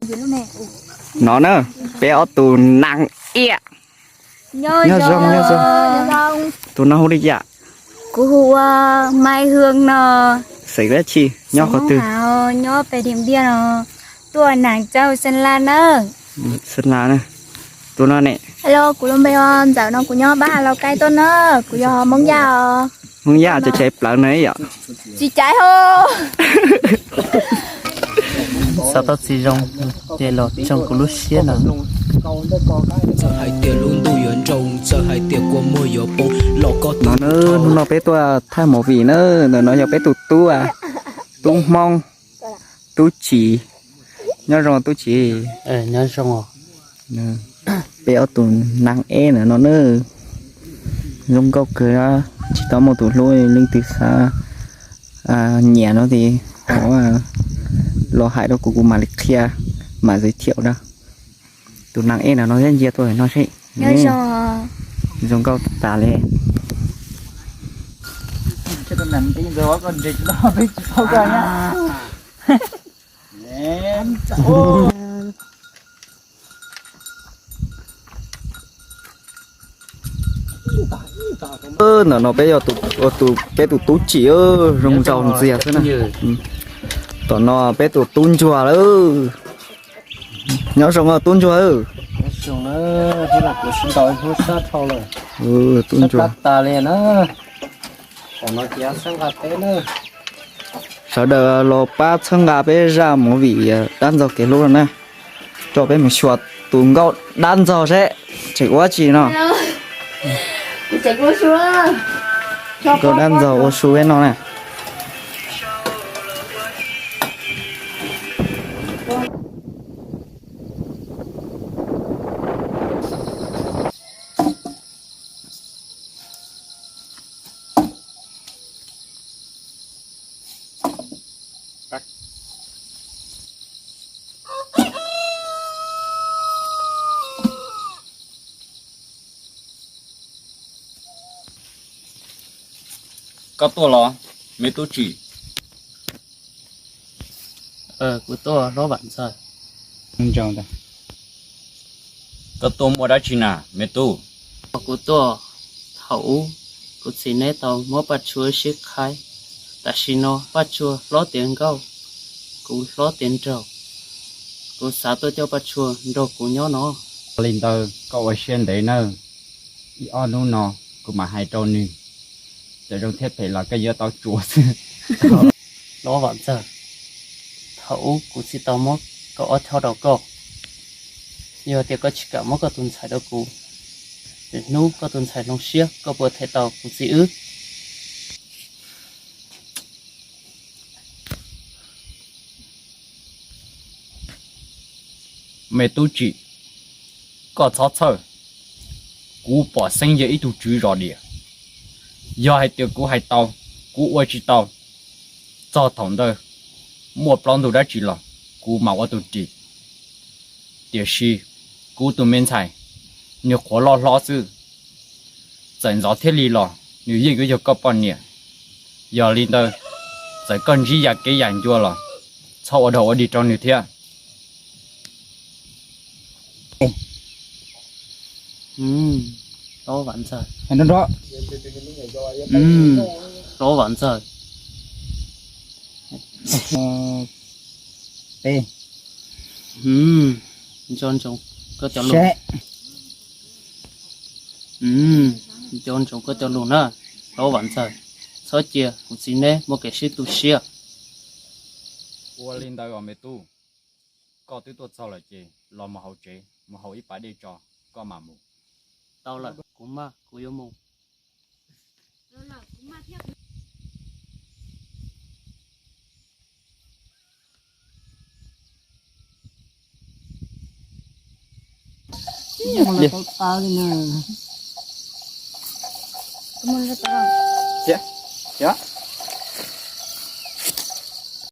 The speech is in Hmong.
No na, peb ob tug nag iab. Nyob zoo, nyob zoo. Tus no hu li cas? Kuv hu ua Mai Hương no. Xeem dab tsi? Nyob qhov twg? Nyob pem Điện Biên no. Tuaj nag caug Sơn La na. Sơn La na. Tus no ne? Hello, kuv lub npe ua Ntxawm no, kuv nyob Pab Hab Lauj Kaib tuaj na. Kuv yog Hmoob Yaj os. Hmoob Yaj cov chais plawv na yom. Tsis caiv ho. Xav tau txiv zoo ces los tsoom kuv lub siab no. Txawm hais tias lub ntuj yuav nroo, txawm hais tias kua muag yuav poob los koj. No na, hnub no peb tuaj thaij movie na, ntawm no yog peb tus tub, tub Hmoob, tub Tsim. Nyob zoo tub Tsim. Nyob zoo. Peb ob tug nag eb ntawm no na, zoo nkauj kawg, tsis tau muaj tus hlub leej twg xav nyiam no ces los hais rau kuv, kuv mam li qhia, mam giới thiệu rau. Tus nag eb ntawm no thiab ntsia tuaj no seb. Zoo nkauj tas li. Ntawm no peb yog tus, peb tus tub Tsim, zoo nraug ntxiag xwb na. Tom no peb tus tub Ntsuag lawm. Nyob zoo tub Ntsuag. Tub Ntsuag. Sawv daws los pab txhawb nqa peb zaj movie Dab Ntxaug Kev Hlub no na. Coj peb mus xyuas tus nkauj dab ntxaug seb tseem ua tsi no. Nkauj dab ntxaug ua su peb no na. Koj tuaj los, me tub Tsim? Kuv tuaj hlob Vam Ntxawg. Koj tuaj muaj dab tsi na, me tub? Kuv tuaj, thaum ub kuv txiv neb tau muab Paj Tshua sib qhaib, tam sim no Paj Tshua hlob tiav nkauj, kuv hlob tiav nraug, kuv xav tuaj coj Paj Tshua nrog kuv nyob no. Li ntawd koj ua siab ntev nawb, ib ob hnub no kuv mam hais rau nws, txawm zoo thiab phem los koj yuav tau tsuas xwb. Hlob Vam Ntxawg, thaum ub kuv txiv tau muab koj ob choj rau koj, yog tias koj tsis kam muab koj tus ntxhais rau kuv, lwm hnub koj tus ntxhais hloov siab koj puas them tau kuv txiv wb? Me tub Tsim, koj txhob txhawj. Kuv pom xeeb yog ib tug tswv zos diam. Yog hais tias kuv hais tau, kuv ua tsis tau, txog thaum ntawd muaj plaub ntug dab tsi los kuv mam ua tus ris. Tiam sis kuv tus me ntxhais, nws qhuav loj hlob xwb, txawm ntxov thiab li los nws yeej yuav yog koj poj niam. Yog li ntawd, txawm koj ntsib yam kev yam ncua los txhob ua dog ua dig rau nws thiab. Hlob Vam Ntxawg. Hlob Vam Ntxawg. Nco ntsoov koj cov lus. Nco ntsoov koj cov lus na, Hlob Vam Ntxawg. Txhob cia kuv txiv neb muaj kev sib tu siab. Ua li ntawd os me tub, koj twb tuaj txog lawm ces los mus hauv tsev mus haus ib pas dej tso, koj mam mus. Tau lawm, kuv maj, kuv yuav mus.